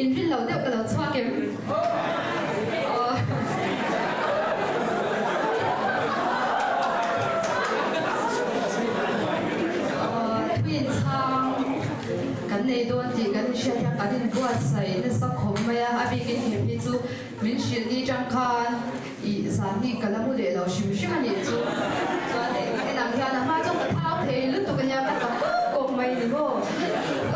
Inrin lo deuh ka lo chhuak em? Aw. Aw, thuin chhang kan nei dawn tih kan inhriat hian kan inbuatsaih nasa khawp mai a, a bikin he phei chu min hrilh ni tang khan Ih, zan hi ka la mu leh lo hrim hrim a nih chu. Chuan hei en ang hian a hma chuan ka thau thei lutuk a nia, ka tla kawk kawk mai ni maw.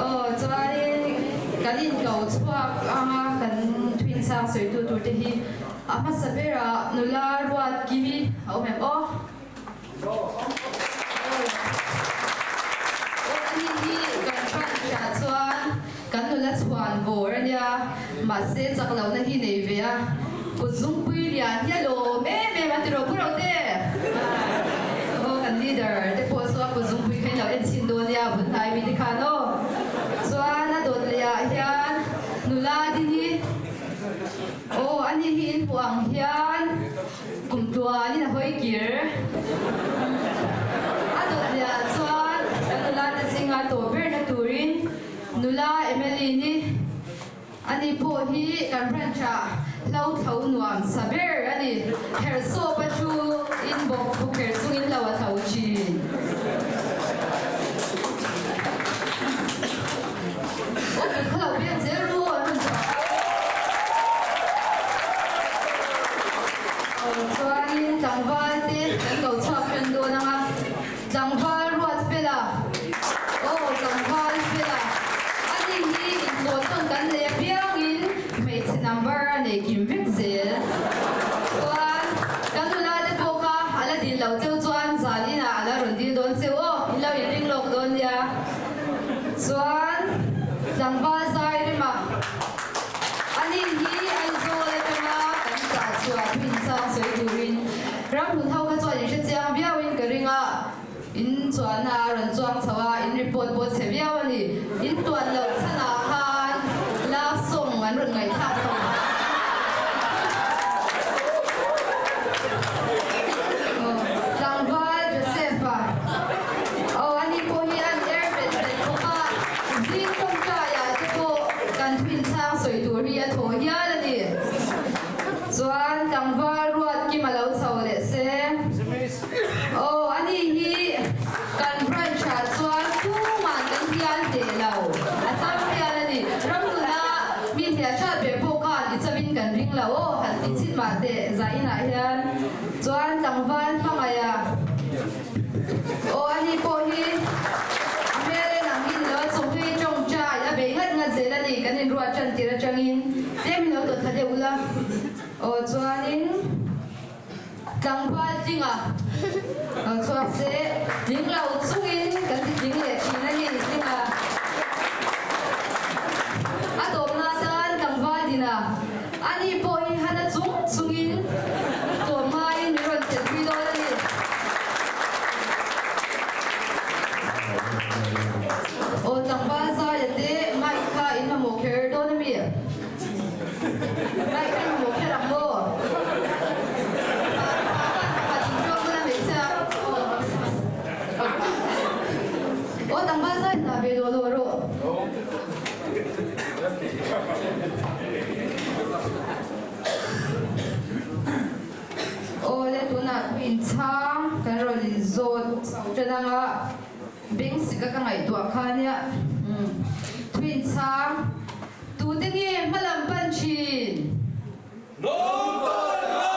Aw, chuanin kan inko chhuak anga kan thuinchang sawitu tur te hi a hmasa berah nula ruat Kimi a awm em aw? Aw, ani hi kan branch ah chuan kan nula chhuan vawr a nia, mahse chak lohna hi nei ve a, kut zungpui lian hi a lawm em em a ti rawh pu Rote. Aw, kan leader te pawh chu a kut zungpui kha in lo en chhin dawn nia, bul hnai mi te khan aw. Chuan a dawt leh ah hian nula dini, aw ani hi in hmuh ang hian, Kum tluanin a hawi kir. A dawtliah chuan kan nula te zinga tawh berna turin nula Emmeline-i ani pawh hi kan branch ah hlo thlo nuam sa ber a ni. Kher sawp a thu in bawk thu kher chungin hlo a thlo thin. Aw kut kha lo pek zel ru an rawn chhuah. Aw chuanin tlangval te kan lo chhuak ṭan dawn ang a, tlangval ruat fel a, aw tlangval fel a, ani hi inhlawh tawn kan nei apiangin hmeichhe number a nei kim vek zel. Chuan kan nula te pawh kha a la dil loh cheu chuan zan inah a la rawn dil dawn cheu aw, in lo inring lawk dawn nia. Chuan tlangval zai rema ani hi Aizawl atanga kan chah chhuah thu inchang sawi turin ramhun ho kha chuan in hre chiang viauin ka ring a, in chuanna a rawn chuang chho a, in report pawh chhe viau a ni. In tuan loh chhanah khan love song an rawn ngaihthlak chho a. Tlangval Joseph-a. Aw, ani pawh hi an er bet bet bawk a, zing tawngtaiah te pawh kan thuinchhang sawi tur hi a thaw hial a ni. Chuan tlangval ruat kim a lo chho leh se. Aw, ani hi kan branch ah chuan tuman kan hial hneh lo, a cham hial a ni. Ramnuna mi hliah hrat ber pawh khan i chawin kan ring lo aw, han ti chin mah teh zainah hian chuan tlangval hmangaih a. Aw a ni pawh hi a hmel en ang hi ni lo a chawhmeh tawngtai a bei ngat ngat zel a ni kan inruat tan tir atangin tlem in lo tawt thla deuh ula aw chuanin tlangval tlinga lo chhuak se tling lo chungin kan ti tling leh thin a ni tlinga a tawpna tan tlangval dina Ani pawh hi hana chung chungin tlawm hmain min rawn chelhpui dawn a ni. Aw tlangval zaia te mic kha in mamawh kher dawn a mi? Mic kha in mamawh kher ang maw? Pa pa khan pakhat in ṭawng bula hmeichhia aw tlangval zaia hna ve lawh lawh rawh. Awle tunah thu inchhang kan rawn inzawt tan anga beng sika ka ngaihtuah kha nia thu inchhang tute nge hmalam pan thin? Number.